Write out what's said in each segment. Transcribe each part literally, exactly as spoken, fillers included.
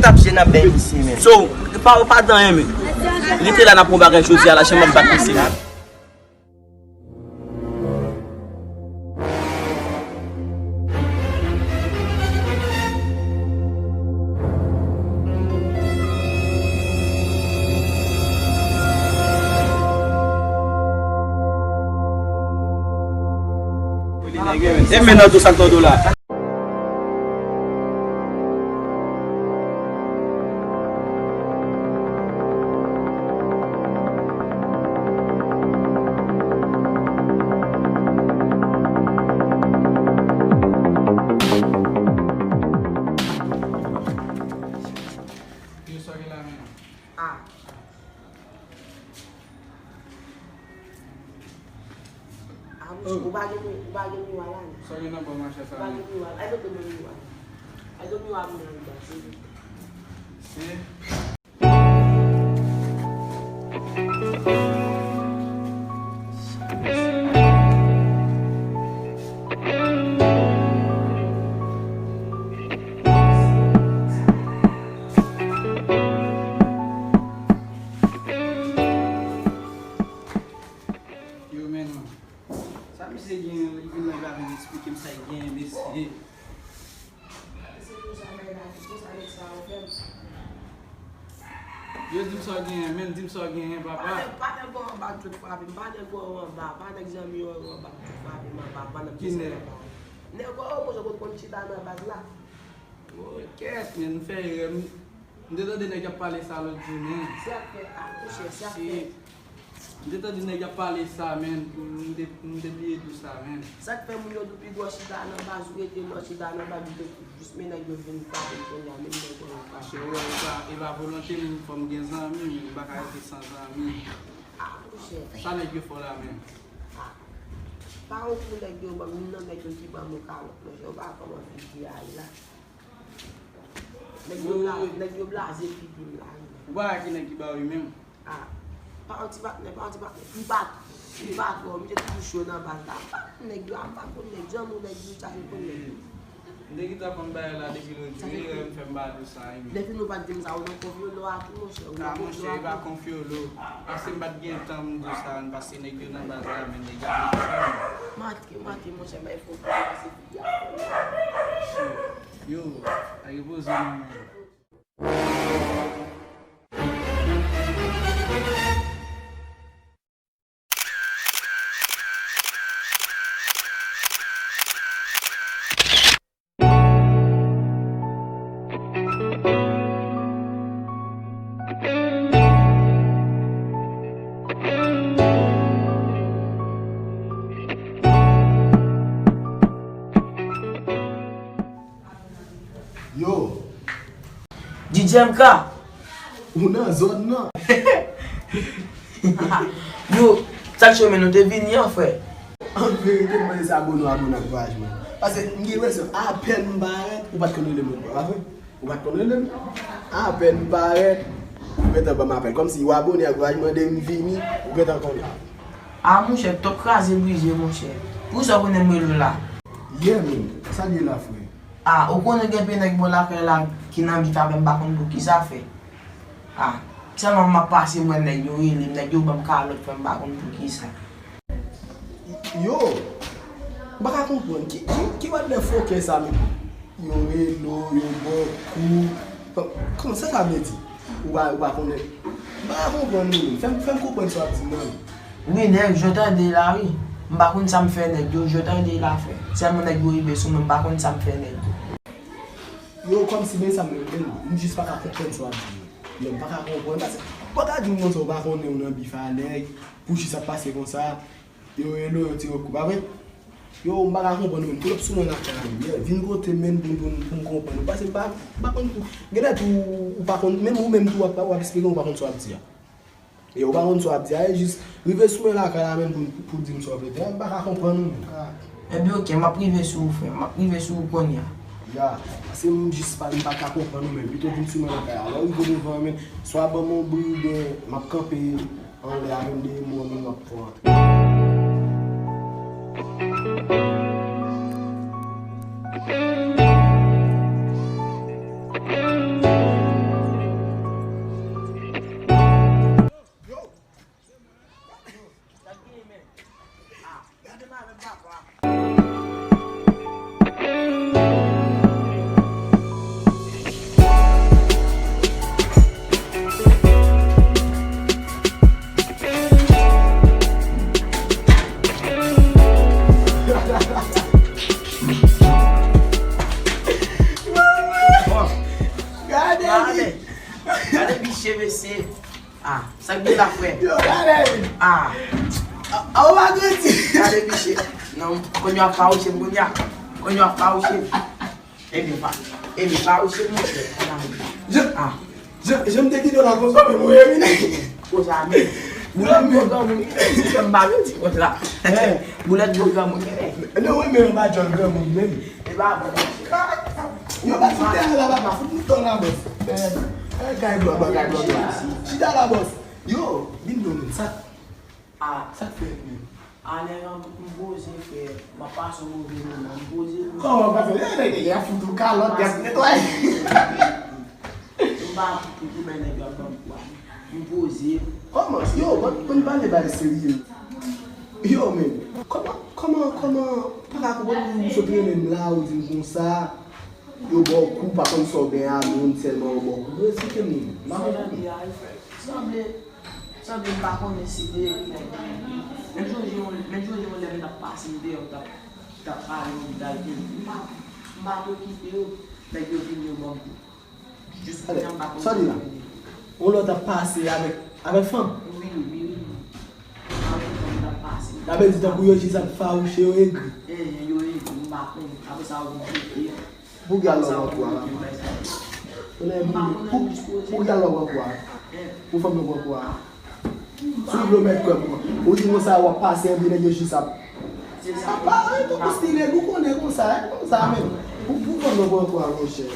Ap jwe nan bèy misye menm. So, pa, pa dan anyen, men. Rete la, n ap pran bagay jodi a la, jan m ap bat misye la. E men nan do sa k nan do la. Yo, sa gen la menm? Ah. Ah, mouche, ou pa gen mi-, ou pa gen miwa la, non? Sa gen nan bò machè sa, ou pa gen miwa la. Ay, mete mwen miwa la. Ay, do miwa pou mwen anba, se vre. Se. Yo, men non. Sa misye gen, li vin la, li pa vin eksplike m sa l gen, mesye. Se konsa bagay la, se konsa nèg sa yo fè m. Yo, di m sa w genyen, men di m sa w genyen, papa. Pa nèg, pa nèg ou anba k tout frape m, pa nèg ou anba, pa nèg zanmi ou anba k tout frape m anba, pa nèg ki nèg ou anba. Nèg ou, mwen, jan konn konn chita nan baz la. Oh, kèt, men, m fè erè, m, m te tande nèg y ap pale sa lòt jou, men. Se afè, ah, monchè, se afè. M te tande nèg y ap pale sa, men, m te, m te bliye di w sa, men. Sa k fè moun yo di w pi gwo chita nan baz, ou rete lè w chita nan baz, ou te jis men nèg yo vin frape m kounye a, men nèg yo. Monchè, ou wè, e pa, e pa volonte m, fò m gen zanmi, m pa ka rete san zanmi. Ah, monchè. Sa nèg yo fè w la, men. Ah. Pa yon kou nèg yo ban m, youn nan nèg yo ki ban m yon kalòt, monchè, ou pa kòman figi a ye la. Nèg yo bla-, nèg yo blaze figi m la, wi. Ou pa wè ki nèg ki ba w li menm? Ah. Pa yon ti patnè, pa yon ti patnè. M pa, m pa twò, m te toujou cho nan baz la. M pa konn nèg yo, m pa konn nèg, jan moun nèg yo chache konn nèg yo. M te gentan konn bagay la depi lòt jou, erè m fè m pa di w sa, wi. Depi nou pa t di m sa, ou nan konfyolo a tou, monchè, ou nan konfyolo a tou. Ah, monchè, e pa konfyolo. Paske m pa t gen tan m di w sa, paske nèg yo nan baz la, men nèg yo ap mete fanm. M antre, m antre, monchè, bay fò pou pase. Yo, a repoze non, men. Yo. D J M K. Ou nan zòn nan. Yo, sa k cho men nou te vini an, frè? An verite, m panse se abone w abone ak vwayaj mwen. Paske m gen enpresyon, apèn m parèt, ou pa t konn rele m ankò, pa vre? Ou pa t konn rele m? Apèn m parèt, ou gentan ban m apèl. Kòmsi ou abone ak vwayaj mwen, de m vini, ou gentan konnen. A, monchè, tòp kraze brize, monchè. Poukisa w konnen m rele w la? Yeah, man. Sa l ye la, frè? A, ou konnen gen pe nèg bò lakay la ki nan bif avè m, m pa konn poukisa fè. A, sèlman m ap pase, m wè nèg yo rele m, nèg yo ban m kalòt, frè, m pa konn poukisa. Yo, m pa ka konprann. Ki, ki, ki wad de fokè sa menm? Yo rele w, yo ba w kou. Kò-, kòman sa sa vle di? Ou pa, ou pa konnen. M pa ka konprann nou menm. Fè m, fè m konprann sa w ap di m nan. Wi, nèg, jan w tande la, wi. M pa konn sa m fè nèg yo, jan w tande la, frè. Sèlman nèg yo rive sou mwen, m pa konn sa m fè nèg yo. Yo, kòmsi men sa m menm, men m jis pa ka konprann sa w ap di m. Yo, m pa ka konprann, paske ou pa ka di m konsa ou pa konnen ou nan bif a nèg, pou jis ap pase konsa. Yo rele w, yo tire w kou, pa vre? Yo, m pa ka konprann ou menm. Twòp sou mwen lakay la menm. Yo, vin kote m menm pou, pou, pou m konprann ou. Paske m pa, m pa konn tou. Genlè tou, ou pa konn, menm ou menm tou, w ap, w ap esplike m, ou pa konn sa w ap di a. Yo, ou pa konn sa w ap di a, e jis rive sou mwen lakay la menm pou, pou di m sa w vle di a. M pa ka konprann ou menm. Ebyen, oke, m ap rive sou ou, frè. M ap rive sou ou kounye a. Ya, paske m jis pa, m pa ka konprann ou menm. Pito vin sou mwen lakay la. Lè w rive devan an menm, swa ban m yon bri, oubyen m ap kanpe anlè a menm de mo an menm m ap fè w antre. Gade, gade, gade biche mesye. Ah, sa k gen la, frè? Yo, gade. Ah. A, a, ou pa grandi. Gade biche. Non, konnya ap fawouche m konnya. Konnya ap fawouche m. Ebyen pa, ebyen fawouche m, monchè. Jan, ah, jan, jan m te kite w la konsa, men mwen remine. Konsa, men. Boulèt gwo granmoun, se m pa grandi konsa. Boulèt gwo granmoun, men. Non, wi, men m pa jwenn granmoun, men. E pa bon. Yo, ba fout teren la, papa, fout mouton la, bòs. Eh, eh, kay blan, bagay blan, blan. Chita la, bòs. Yo, vin do men, sa, ah, sa k fèt menm? Ah, nèg an, m poze, frè. M ap pase yon move moman, m poze. Kòman w pase? Eh, nèg, y ap fout ou kalòt, y ap netwaye. M pa pou, pou, pou bay nèg yo ap ban m kou a. M poze. Kòman? Yo, ban, ban m pale bagay serye. Yo, men, kòman, kòman, kòman, pa ka konprann ou sot rele m la, ou di m konsa, yo ba w kou, pa konn sa w gen a moun, sèlman yo ba w kou. Eksplike m non. M pa konprann. Sanble, sanble, sanble m pa konnen si te, men m sonje yon, men m sonje yon lè m t ap pase m deyò, m t ap, t ap pale, m t al vini. M pa, m pa t okipe yo, nèg yo vini yo ban m kou. Jis kounye a m pa konn sa w di la. Yon lòt ap pase avèk, avèk fanm. Wi, wi, wi. Avèk fanm t ap pase. Sa vle di tankou yo jis ap fawouche, yo egri. Eh, yo egri, m pa konn. Apre sa, yo vin pete. Pou ki al la w pran kou a la. Pou, pou ki al la w pran kou a. Pou fanm nan pran kou a. Si w vle w mèt kwè m, ou di konsa w ap pase anvi nèg yo jis ap. Apa, e tankou stil nèg ou konnen konsa, e konsa menm. Pou, pou fanm nan pran kou a, monchè.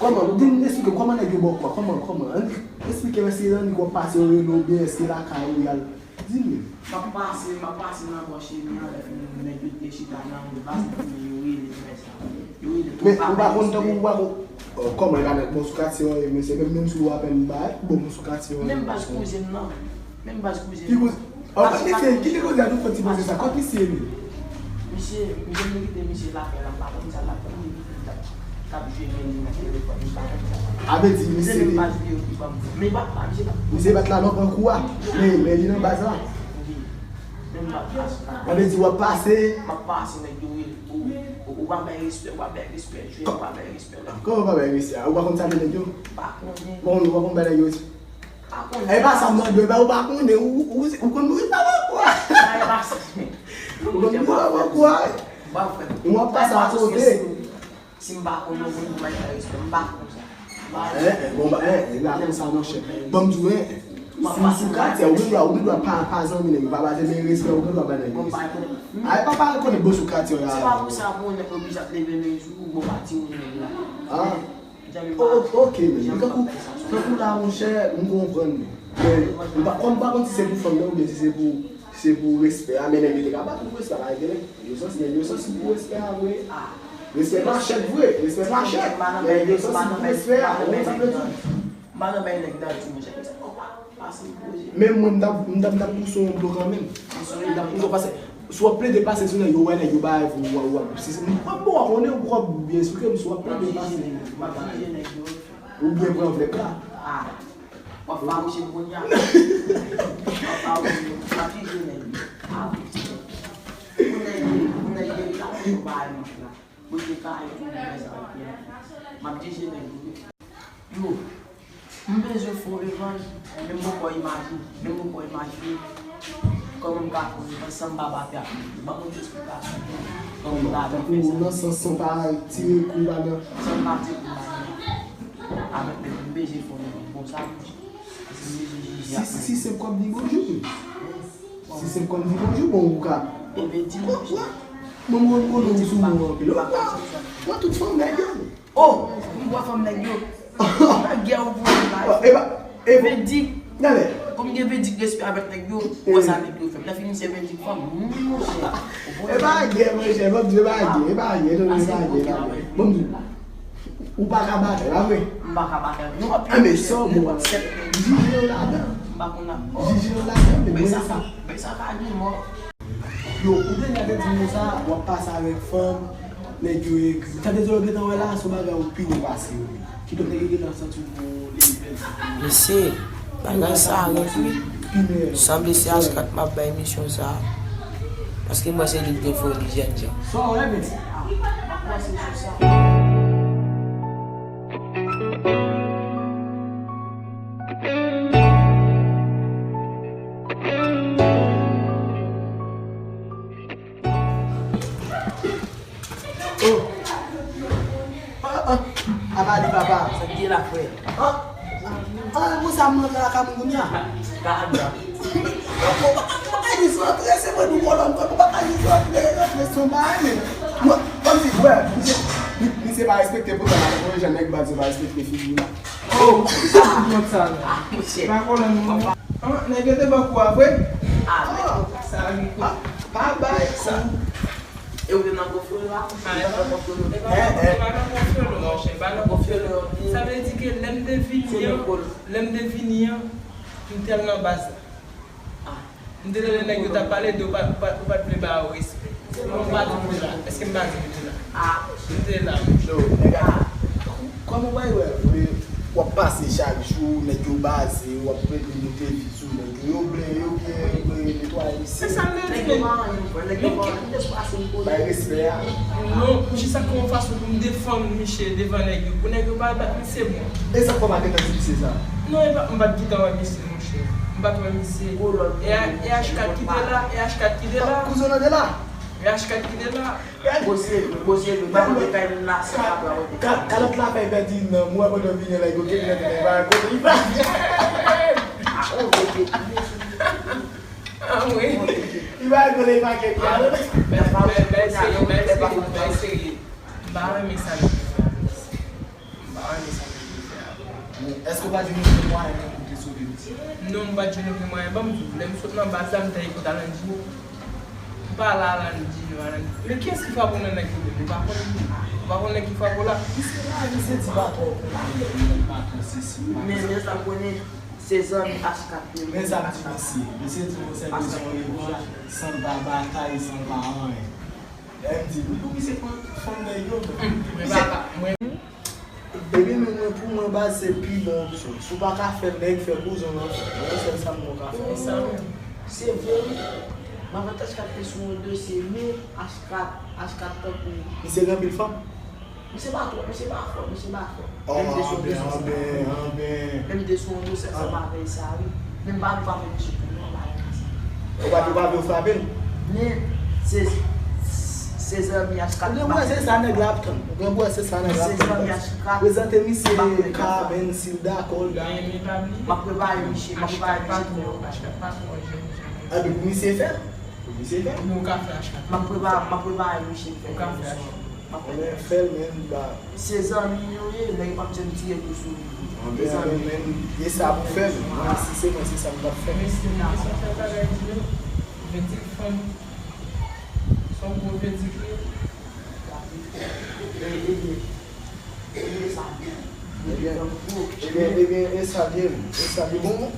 Kòman, di m, eksplike m, kòman nèg yo ba w kou a, kòman, kòman? Annik, eksplike m, èske se annik w ap pase yo rele w, oubyen èske lakay ou y al? Di m. M ap pase, m ap pase nan bò chemi an, lè fini nèg yo te chita nan baz, yo rele m, men sa. Yo rele m. Men ou pa konn tankou ou pa konn. Oh, kòman e pa nèg bon sou katye an ye, mesye, menm, menm si w apèn bay, bon, bon sou katye an ye. Menm baz kouzen m nan. Menm baz kouzen m. Ki kouzen? Oh, kòt misye, kite koze a, nou fè ti pase sa. Kòt misye ye menm? Misye, misye, m kite misye lakay la, m pa konn sa l ap fè, m kite l t ap, t ap jwe men li nan telefòn, m pa konn sa l ap fè. A vle di, misye. Se menm baz li yo ki ban m. Men pa, pa, misye pa. Misye pa t la non pran kou a. Men, men li nan baz la. Wi. Menm baz la. A vle di, w ap pase. M ap pase, nèg yo rele. Ou, ou, ou pa bay respè, ou pa bay respè, jwe, ou pa bay respè. Kòman ou pa bay respè a? Ou pa konn salye nèg yo? Pa konnen. Bon, ou pa konn bay nèg yo respè? Pa konnen. E pa sa m mande w, e pa ou pa konnen, ou, ou, ou konn mouri sa pafwa. Sa e pa sa. Ou konn mouri sa pafwa. Ou ap pase akote. Si m pa konn yon moun pou m al fè respè, m pa konn sa. Eh, eh, bon, ba, eh, eh, la konsa, monchè. Ban m di w, eh, eh. Si w sou katye, ou gen dwa, ou gen dwa pa, pa zanmi nèg yo, pa ba zanmi respè, ou gen dwa ba nèg yo respè. Ay, pa, pa rekonèt bon sou katye, ya. Se pa pou sa, pou nèg oblije ap leve men sou ou, bon, pa timoun nèg la. Ah. Oh, oh, ok, men. Tankou, tankou la, monchè, m konprann, men. Men, m pa, kòm m pa konn si se pou fanm nan, oubyen si se pou, si se pou respè a, men nèg yo te ka bat ou pou respè a, pa gen nèg. Yo santi, nèg yo santi pou respè a vre. Respè pa chèk vre, respè pa chèk. Men yo santi pou respè a, ou konn sa m vle di w. M pa nan bay nèg nan di, monchè, pase m poze. Men mwen, m t ap, m t ap, m t ap pouse yon dlo kanmenm. M t ap pouse, paske si w ap plede pase sou nèg yo, wè nèg yo bay pou w, w ap, si, m p ap bon, w konnen, ou p ap byen esplike m, si w ap plede pase, ou byen pran vlèk la. W ap fawouche m kounye a. W ap fawouche m, m ap jije nèg yo. Ah, pou nèg yo, pou nèg yo, pou nèg yo pa al manch la. Mwen te ka al tou, mwen sa, m ap jije nèg yo. Yo, m bezwen fè yon revanj, men m poko imajine, men m poko imajine kòman m ka fè yon revanj san m pa batè ak nèg yo. Ban mwen yon esplikasyon kòman m ka fè sa. Tankou nan sans san pa tire kou pa nan. San m pa tire kou pa nan. Avèk nèg yo, m bezwen fè yon revanj. Bon, sa pou di. Si, si se kòb di bonjou, wi. Si se kòb di bonjou, bon, ou ka. E ven di bonjou. Bon, mwen, mwen, mwen, sou mwen, anpil. Mwen, tout fanm nèg yo. Oh, m bwè fanm nèg yo. Nan gè ou pou mwen la. E pa, e Vèdik. Gade. Kòm gen Vèdik respè avèk nèg yo, ou wè sa nèg yo fè. Lè fini se Vèdik fanm. Monchè. E pa gè, monchè, bon, e pa gè, e pa gè, e pa gè. Bon, ou pa ka batay, pa vre? M pa ka batay. Non, anpil. Ah, men sa, bon, jije yo ladan. M pa konn ap. Jije yo ladan, men mwen sa. Men sa ka gen mò. Yo, ou deja te di m konsa, w ap pase avèk fanm, nèg yo egri. Sa vle di yo gentan wè la, se yon bagay ou pi wo pase yo. Kidonk, nèg yo gentan santi w gon limit. Mesye, bagay sa rèd wi. Sanble se H kat m ap bay misyon sa. Paske m wè se li k gen foli jènjan. Sa w reve di? Oh. Ah, ah. Apa li, papa? Sa ki la, frè? Ah. Ah, konsa m rantre lakay mwen kounye a. Ka ann la. Ou pa ka jis rantre, se mwen nou kolòn, ou pa ka jis rantre, rantre se yon bagay, men. Mwen, kòmsi, wè, misye, mi-, misye pa respekte, poutan, la, mwen, jan nèg baz yo pa respekte figi m. Oh, sa tout moun sa, non. Ah, monchè. Pa kolòn, non. Ah, nèg yo te ban kou a vre? Ah, sa wi. Ah, pa bay kou. E ou te nan konfyolo a? Ah, e pa nan konfyolo. E pa nan konfyolo, monchè, e pa nan konfyolo. Sa vle di ke lè m te vini an, lè m te vini an, m tèlman baz la. Ah. M te tande nèg yo t ap pale de ou, pa, ou pa, ou pa t vle ba yo respè. M pa t vle la. Èske m pa di m te la? Ah. M te la. Yo, nèg a, kòman w bay wè, w ap pase chak jou, nèg yo baze, w ap plede moute vi sou nèg yo, yo byen, yo byen, yo byen netwaye misye. Se sa m te di, men. Bay respè a. Non, m jis ap fè yon fason pou m defann misye devan nèg yo, pou nèg yo pa bat misye bon. E sa k fè w pa gentan di misye sa? Non, e pa, m pa t gentan wè misye. Monchè, m pa t wè misye. E a, e H kat ki te la, e H kat ki te la. Kouzen w te la? E H kat ki te la. Bosye, bosye, nou pa konn kay moun la, se pa bla wote. Kalòt la fè pèdi nan mwen pandan vini la, yo kidnape li, pa kote li pa. Ah, wi. Li pa kote li pa kèk la. Bèl, bèl, bèl seri, bèl seri, bèl seri. M pa renmen sa nèg yo fè a. M pa renmen sa nèg yo fè a. Men, èske w pa t jwenn okenn mwayen pou w te sove misye? Non, m pa t jwenn okenn mwayen. Ban m di w, lè m sot nan baz la, m te al kot Alandino. M pa la Alandino, Alandino. Men kiyès ki frape w nan nèg yo menm? Ou pa konn li? Ou pa konn nèg ki frape w la? Misye la, misye di pa twò konn li, li pa twò sesi, li pa twò sa. Men, men sa m konnen, se zanmi H kat yo. Men sa m di misye. Misye di misye bezwen revanj, san pa batay, san pa anyen. Lè m di wi pou misye pran fanm nèg yo, men. Mwen pa ka, mwen. Ebyen, men mwen, pou mwen, baz, se pi bon opsyon. Si w pa ka fè nèg, fè kouzen w nan fè. Se sèl sa m wè w ka fè. E sa menm. Se vre, wi. M avè H kat te sou yon dosye, men H kat, H kat tankou. Misye gen anpil fanm? Misye pa twò, misye pa fò, misye pa fò. Oh, anben, anben, anben. Lè m te sou yon dosye ansanm avè sa, wi. Men m pa, m pa fè misye pou mwen, m pa renmen sa. Ou pa, ou pa vle yo frape l? Men, se, se zanmi H kat. Ou gen pou wè se sa nèg la ap tann. Ou gen pou wè se sa nèg la ap tann. Se zanmi H kat. Prezante misye Carmen, si l dakò, l dakò. M ap prepare misye, m ap prepare misye pou mwen. H kat pa twò, H kat pa twò jèn, jèn. Anben, pou misye fè l. Pou misye fè l. Men ou ka fè H kat. M ap prepare, m ap prepare misye pou fè l. Ou ka fè H kat. M ap prepare. Anben, fè l, men, ba. Se zanmi nou ye, nèg p ap janm tire kou sou li. Anben, anben, men, e sa pou fè, mwen, si se mwen, se sa m t ap fè. Men si nou te sanse fè bagay di yo, vèdik fanm, se yon gwo vèdik li ye. E, ebyen, ebyen, sa byen. Ebyen, ebyen, ebyen, e sa byen, e sa byen. Bon,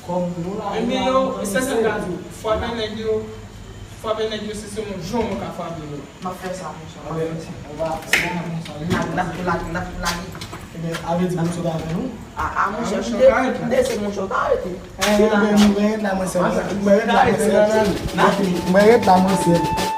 kòm nou la, nou la, nou la, se sa m ka di w. Frape nèg yo, frape nèg yo, si se yon jan w ka frape yo. M ap fè sa, monchè, m ap fè sa. Anben, on va, se pa konsa, wi. N ap, n ap, n ap, n ap lage. Ebyen, avè di moun sot avè nou. A, a, monchè, m de, m de se monchè, w ka rete. Anben, mwen ret la, mwen sèl. Mwen ret la, mwen sèl. Mwen ret la, mwen sèl.